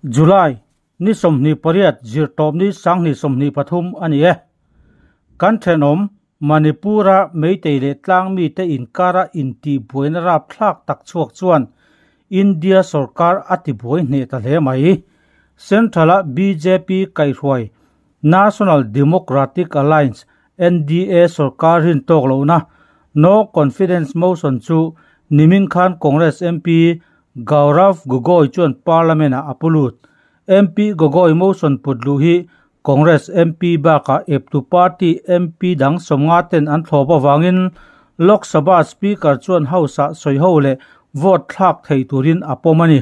July ni 28 zirtawpni 2023 a ni e. Kan thenawm Manipur-a Meitei leh tlangmite inkara intihbuaina rapthlak tak chhuak chuan India sorkar a tibuai hneh ta hle mai. Central-a bjp kaihhruai National Democratic Alliance, NDA, sorkar rin tawk lohna No Confidence Motion chu nimin khan Congress MP Gaurav Gogoi chuan Parliament-ah a pu lut. MP Gogoi motion put luh hi Congress MP bakah eptu party MP dang sawmnga ten an thlawp avangin Lok Sabha Speaker chuan House-ah sawiho leh vote thlak thei turin a pawm a ni.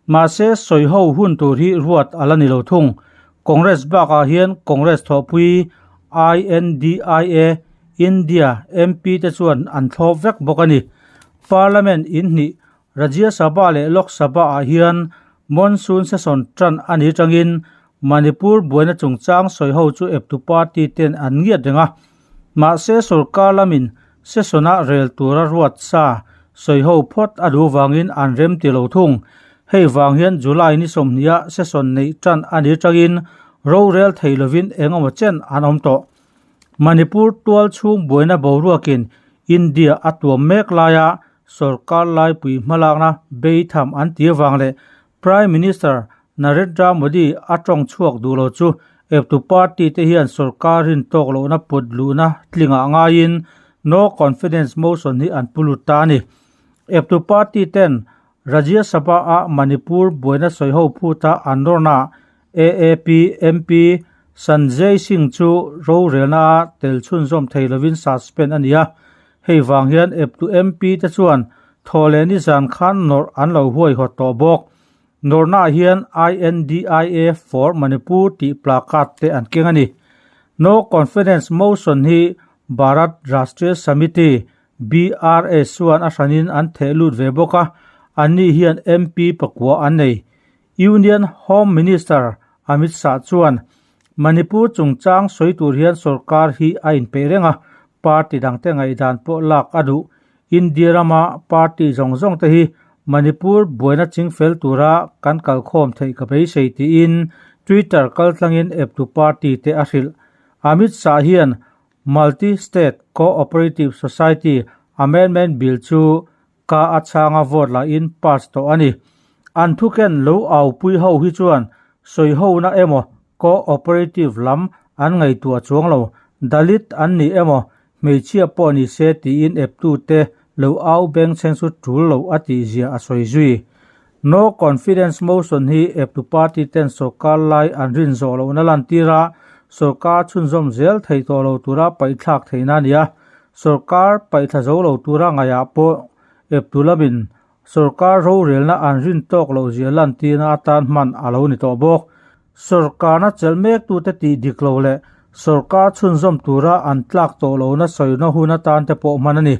Mahse sawiho hun tur hi ruat a la ni lo thung. Congress bakah hian Congress thawhpui INDIA, India, MP te chuan an thlawp vek bawk a ni. Parliament inhnih Rajya Sabha leh Lok Sabha ah hian Monsoon session tan a ni tangin Manipur buaina chungchang sawiho chu eptu party ten an ngiat reng a. Mahse sorkar lamin session a rel tura ruat sa sawiho phawt a duh vangin an rem ti lo thung. Hei vang hian July ni 20 a session neih tan a ni tangin rorel thei lovin engemaw chen an awm tawh. Manipur tual chhung buaina boruakin India a tuam mek laia Sorkar laipui hmalakna beitham an ti avang leh Prime Minister Narendra Modi a tawng chhuak duh lo chu eptu party te hian sorkar rin tawk lohna put luhna tlingah ngaiin No Confidence Motion hi an pu lut ta a ni. Eptu party ten Rajya Sabha a Manipur buaina sawiho phuta an rawna AAP MP Sanjay Singh chu rorelna a tel chhunzawm thei lovin suspend a ni a, hei vang hian eptu MP te chuan thaw leh nizan khan nawrh an lo huaihawt tawh bawk. Nawrhnaah hian INDIA for Manipur tih placard te an keng a ni. No Confidence Motion hi Bharat Rashtriya Samiti, BRS, chuan a hranin an theh lut ve bawk a, anni hian MP pakua an nei. Union Home Minister Amit Shah chuan Manipur chungchang sawi tur hian sorkar hi a inpeih reng a, party dangte ngaihdan pawh lak a duh. India rama party zawng zawng te hi Manipur buaina chingfel tura kan kalkhawm theih ka beisei tiin Twitter kaltlangin eptu party te a hrilh. Amit Shah hian Multi-State Co-operative Society Amendment Bill chu Ka a chhanga vote lah in pass tawh a ni. An thuken lo au pui ho hi chuan sawi ho na emaw co-operative lam an ngaihtuah chuang lo, Dalit an ni emaw hmeichhia pawh ni se tiin eptu te lo au beng chheng chu tul lo a tih zia a sawi zui. No confidence motion hi eptu party ten sorkar lai an rin zawh lohna lantir a, sorkar chhunzawm zel thei tawh lo tura paihthlak theihna a ni a. Sorkar paihthla zo lo tura ngaihah pawh eptu lamin sorkar rorelna an rin tawk loh zia lantirna atan hman a lo ni tawh bawk. Sorkarna chelh mektute tih dik lo leh sorkar chhunzawm tura an tlak tawh lohna sawina hun atan te pawh hman a ni.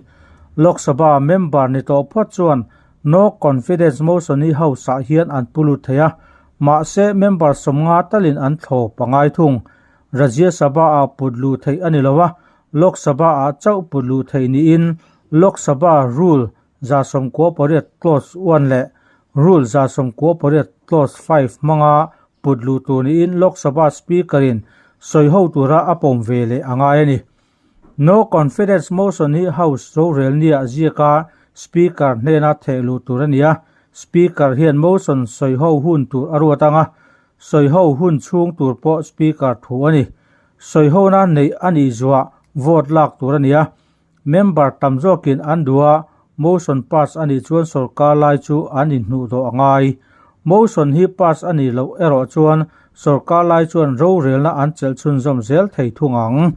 Lok Sabha member ni tawh phawt chuan No Confidence Motion hi House ah hian an pu lut thei a, mahse member 50 talin an thlawp a ngai thung. Rajya Sabha ah put luh theih a ni lo a, Lok Sabha ah chauh put luh theih niin Lok Sabha Rule 98 Clause 1 leh Rule 98 Clause 5 hmanga put luh tur niin Lok Sabha Speaker in sawi ho tura a pawm ve leh a ngai a ni. No Confidence Motion hi House rorel nia ziaka Speaker hnena theh luh tur a ni a, Speaker hian motion sawi ho hun tur a ruat ang a, sawi ho hun chhung tur pawh Speaker thu a ni. Sawihona neih a nih zuah vote lak tur a ni a, member tam zawkin an duh a, motion pass a nih chuan sorkar lai chu an inhnuh dawh a ngai. Motion hi pass a nih loh erawh chuan sorkar lai chuan rorelna an chelh chhunzawm zel thei thung ang.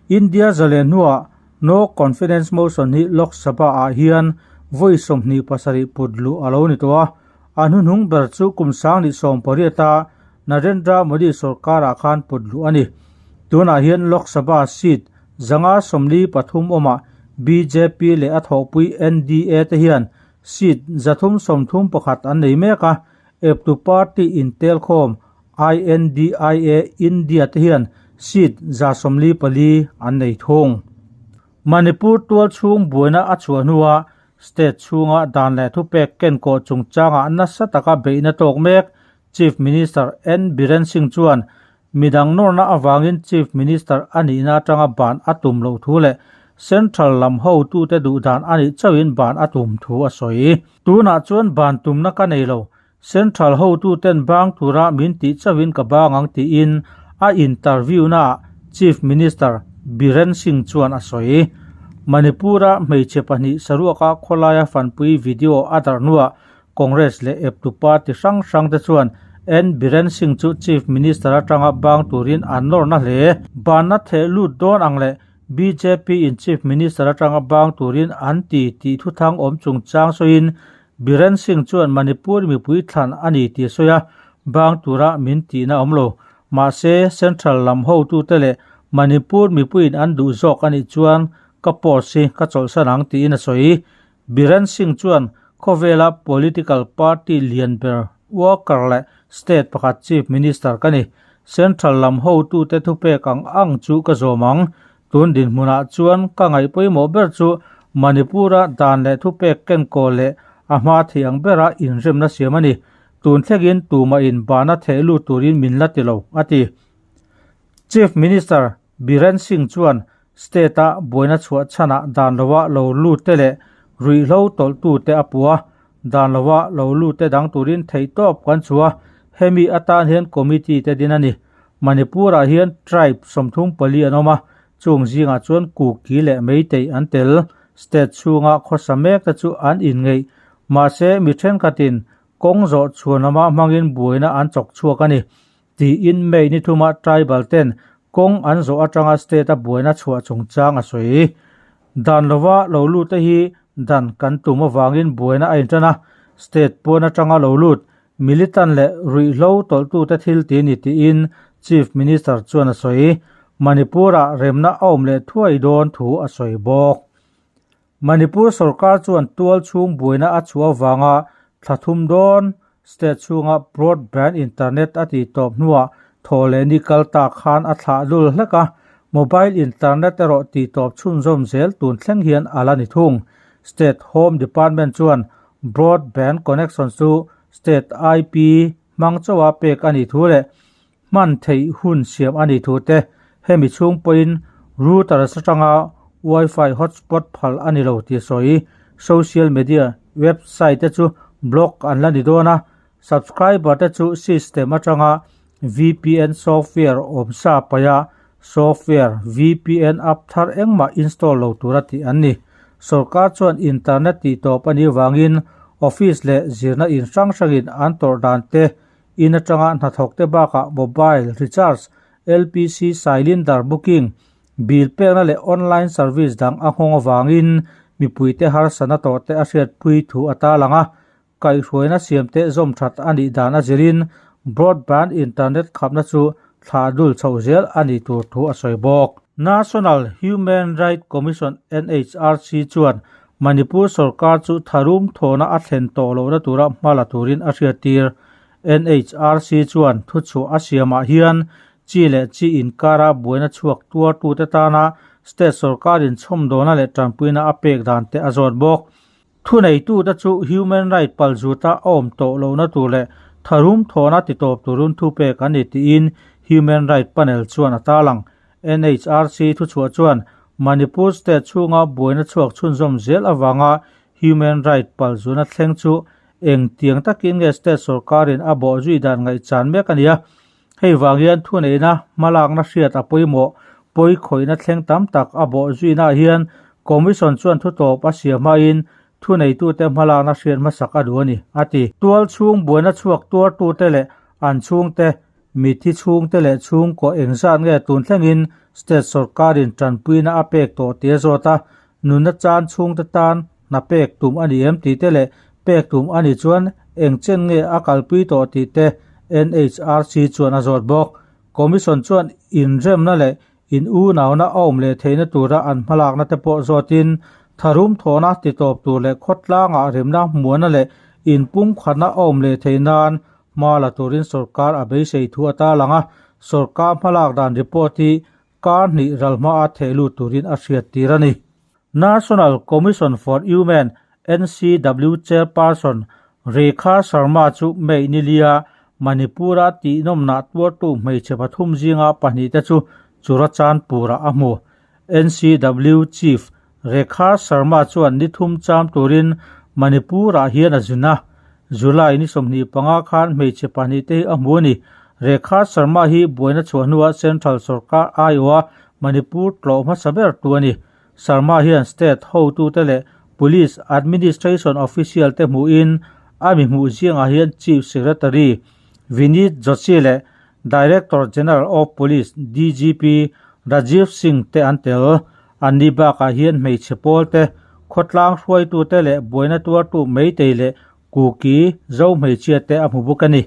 India zalen hnuah no confidence motion hi Lok Sabha ah hian vawi 27 put luh a lo ni tawh a, a hnuhnung ber chu kum 2018 a Narendra Modi sorkarah khan put luh a ni. Tunah hian Lok Sabha seat 543 awmah BJP leh a thawhpui NDA te hian seat 331 an nei mek a, eptu party intelkhawm INDIA India te hian seat 144 an nei thung. Manipur tual chhung buaina a chhuah hnuah state chhunga dan leh thupek kenkawh chungchangah nasa taka beihna tawk mek. Chief Minister N Biren Singh chuan midang nawrna avangin Chief Minister a nihna atanga ban a tum loh thu leh Central lam hotute duhdan a nih chauhin ban a tum thu a sawi. Tunah chuan ban tumna ka nei lo, Central hotuten bang tura min tih chauhin ka bang ang tiin a interview-naah Chief Minister Biren Singh chuan a sawi. Manipur-a hmeichhe pahnih saruaka khawlaia fanpui video a darh hnuah Congress leh eptu party hrang hrang te chuan N Biren Singh chu Chief Minister atanga bang turin an nawrna hle. Banna theh lut dawn ang leh bjp in Chief Minister atanga bang turin an ti tih thuthang awm chungchang sawiin Biren Singh chuan Manipur mipui thlan a ni tih a sawi a, bang tura min tihna awm lo. Mahse, Central lam hotute leh Manipur mipuiin an duh zawk a nih chuan ka post hi ka chawlhsan ang tiin a sawi. Biren Singh chuan khawvela political party lian ber worker leh state pakhat chief minister ka ni. Central lam hotute thupek ang ang chu ka zawm ang. Tun dinhmunah chuan ka ngaih pawimawh ber chu Manipur-a dan leh thupek kenkawl leh a hma thei ang bera inremna siam a ni. Tun thlengin tumahin bana theh lut turin min la ti lo, a ti. Chief Minister Biren Singh chuan state-a buaina chhuah chhanah dan loa lo lutte leh ruihhlo tawlhtute a pu a, dan loa lo lutte dang turin theihtawp kan chhuah a, hemi atan hian committee te din a ni. Manipur-ah hian tribe 34 an awm a, chung zingah chuan Kuki leh Meitei an tel. State chhunga khawsa mek te chu an inngeih. Mahse, mi thenkhatin kawng zawh chhuanawma hmangin buaina an chawk chhuak a ni. Tiin May ni thuma tribal ten kawng an zawh atanga state-a buaina chhuah chungchang a sawi. Dan lova lo lut te hi dan kan tum avangin buaina a intan a, state pawn atanga lo lut Militant leh ruihhlo tawlhtute thil ti ni tiin Chief Minister chuan a sawi. Manipur-ah remna a awm leh thuai dawn thu a sawi bawk. Manipur sorkar chuan tual chhung buaina a chhuah avanga thla thum dawn state chhunga broadband internet a tih tawp hnuah thaw leh ni kal ta khan a thlah lul hlek a, mobile internet erawh tih tawp chhunzawm zel tun thleng hian a la ni thung. State Home Department chuan Broadband connection chu state IP hmang chauha pek a nih thu leh hman theih hun siam a nih thu te, hemi chhung pawhin routers atanga Wi-Fi hotspot phal a ni lo tih sawi. Social media website te chu block an la ni dawn a, subscriber te chu system atanga VPN software awmsa paia software VPN app thar engmah install lo tura tih an ni. Sorkar chuan internet tih tawp a nih vangin office leh zirna in hrang hrangin an tawrh dan te, in atanga hnathawk te bakah mobile recharge, LPC cylinder booking, bill pekna leh online service dang a nghawng avangin mipuite harsatna tawh te a hriatpui thu a tarlang a. Kaihhruaina siamte zawm that a nih dan a zirin broadband internet khapna chu thlah dul chhoh zel a nih tur thu a sawi bawk. National Human Right Commission, NHRC, chuan Manipur sorkar chu tharum thawhna a thlen tawh lohna tura hma la turin a hriattir. NHRC chuan thuchhuah a siamah hian chi leh chi inkara buaina chhuak tuartute tana state sorkarin chhawmdawlna leh tanpuina a pek dan te a zawt bawk. Thuneitute chu human right palzuta a awm tawh lohna tur leh tharum thawhna titawp turun thupek an ni tiin Human Right Panel chuan a tarlang. NHRC thuchhuah chuan Manipur state chhunga buaina chhuak chhunzawm zel avanga human right palzuna thleng chu engtiang takin nge state sorkarin a bawhzui dan ngaihchan mek a ni a. Hei vang hian thuneihna hmalakna hriat a pawimawh pawi khawihna thleng tam tak a bawh zuinaah hian Commission chuan thutawp a siam hmain thuneitute hmalakna hriat hmasak a duh a ni, a ti. Tual chhung buaina chhuak tuartute leh an chhungte, mithi chhungte leh chhungkaw engzat nge tun thlengin state sorkarin tanpuina a pek tawh tih a zawt a, nunna chan chhungte tan hna pek tum a ni em tih te leh pek tum a nih chuan eng chen nge a kalpui tawh tih te NHRC chuan a zawt bawk. Commission chuan inremna leh in unauna a awm leh theihna tura an hmalakna te pawh zawtin tharum thawhna titawp tur leh khawtlangah remna hmuahna leh inpumkhatna a awm leh theih nan hma la turin sorkar a beisei thu a tarlang a, sorkar hmalak dan report hi kar hnih ral hmaa theh lut turin a hriattir a ni. National Commission for Women, NCW, Chairperson Rekha Sharma chu May ni lia Manipur-a tihnawmnah tuartu hmeichhe pathum zinga pahnihte chu Churachandpur-ah a hmu. NCW Chief Rekha Sharma chuan ni thum cham turin Manipur-ah hian a zin a. July ni 25 khan hmeichhe pahnihte hi a hmu a ni. Rekha Sharma hi buaina chhuah hnuah Central sorkar aiawha Manipur tlawh hmasa ber tu a ni. Sharma hian state hotute leh Police Administration official te hmuhin a mi hmuh zingah hian Chief Secretary Vineet Joshi leh Director General of Police, DGP, Rajiv Singh te an tel. Anni bakah hian hmeichhe pawl te, khawtlang hruaitute leh buaina tuartu Meitei leh Kuki Zo hmeichhia te a hmu bawk a ni.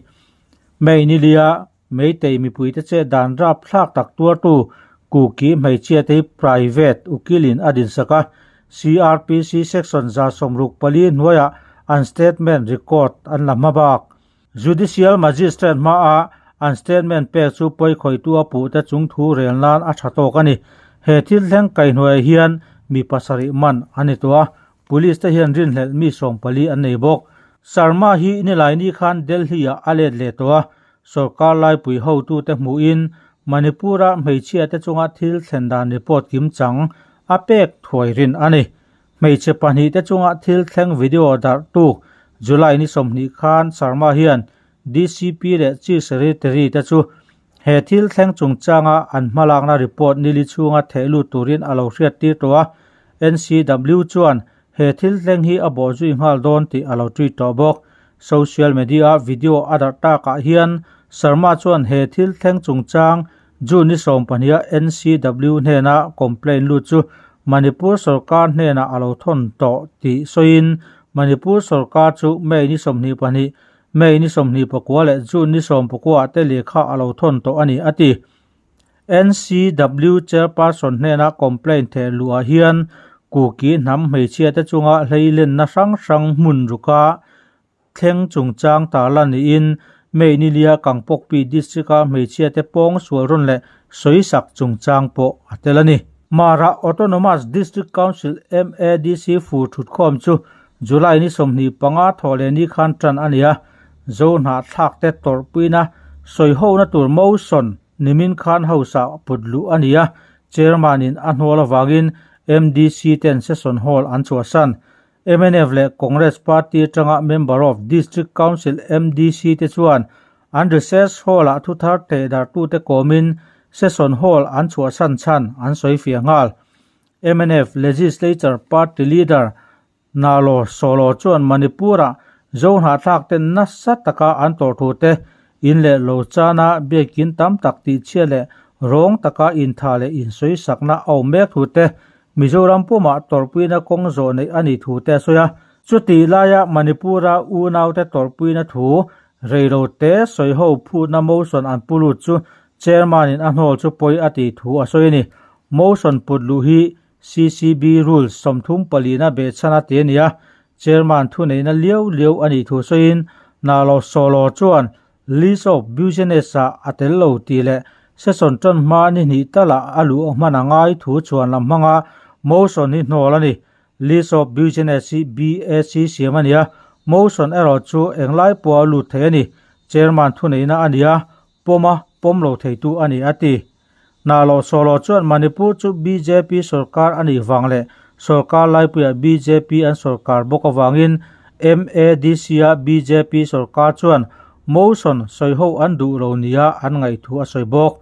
May nilia Meitei mipuite che dan rapthlak tak tuartu Kuki hmeichhia te hi private ukilin a dinsak a, CrPC section 64 hnuaiah an statement record an la hma bak. Judicial Magistrate hmaah an statement pek chu pawikhawihtu a puhte chung thu rel nan a tha tawk a ni. He thil thleng kaihhnuaiah hian mi pasarih man a ni tawh a, Police te hian rinhlelh mi 14 an nei bawk. Sharma hi Nilaini khan Delhi-ah a let leh tawh a, sorkar laipui hotute hmuhin Manipur-a hmeichhia te chunga thil thlen dan report kimchang a pek thuai rin a ni. Hmeichhe pahnih te chunga thil thleng video darh tuk July ni 20 khan Sharma hian DCP leh Chief Secretary te chu he thil thleng chungchanga an hmalakna report nili chhunga theh lut turin a lo hriattir tawh a, NCW chuan he thil thleng hi a bawhzui nghal dawn tih a lo tweet tawh bawk. Social media-a video a darh takah hian Sharma chuan he thil thleng chungchang June ni 12-a NCW hnena complaint lut chu Manipur sorkar hnenah a lo thawn tawh tih sawiin Manipur sorkar chu May ni 22, May ni 29 leh June ni 19 ah te lehkha a lo thawn tawh a ni, a ti. NCW chairperson hnena complaint theh luhah hian Kuki hnam hmeichhia te chunga hleilenna hrang hrang hmun ruka thleng chungchang tarlan niin May nilia Kangpokpi district-a hmeichhia te pawng sual rawn leh sawisak chungchang pawh a tel a ni. Mara Autonomous District Council, MADC, fur thutkhawm chu July ni 25 thawh leh ni khan tan a ni a, Zo hnahthlakte tawrhpuina sawihona tur motion nimin khan House-ah put luh a ni a, Chairman-in a hnual avangin MDC ten session hall an chhuahsan. Mnf leh Congress party atanga Member of District Council, MDC, te chuan an recess hall-ah thuthar thehdarhtute kawmin session hall an chhuahsan chhan an sawifiah nghal. Mnf Legislature Party Leader Nalo Solo chuan Manipur-ah Zo hnahthlak ten nasa taka an tawrh thu te, in leh lo chana biakin tam tak tihchhia leh rawng taka intha leh insawisakna a awm mek thu te, Mizoram pumah tawrhpuina kawng zawh neih a nih thu te a sawi a. Chutih laia Manipur-a unaute tawrhpuina thu reilo te sawiho phutna motion an pu lut chu Chairman-in a hnawl chu pawi a tih thu a sawi a ni. Motion put luh hi CCB Rules 34 na behchhan a ti a ni a, Chairman thuneihna liau liau a nih thu sawiin Nalo Solo chuan List of Business-ah a tel lo tih leh session tan hma ni hnih talah a luh hman a ngai thu chhuan lam hmanga motion hi hnawl a ni. List of Business hi BAC siam a ni a, motion erawh chu englai pawha lut thei a ni. Chairman thuneihna a ni a, pawma pawm lo theitu a ni, a ti. Hnahloh Sawhloh chuan Manipur chu bjp sorkar a nih vang leh sorkar laipuiah bjp an sorkar bawk avangin MADC-a bjp sorkar chuan motion sawiho an duh lo nia an ngaih thu a sawi bawk.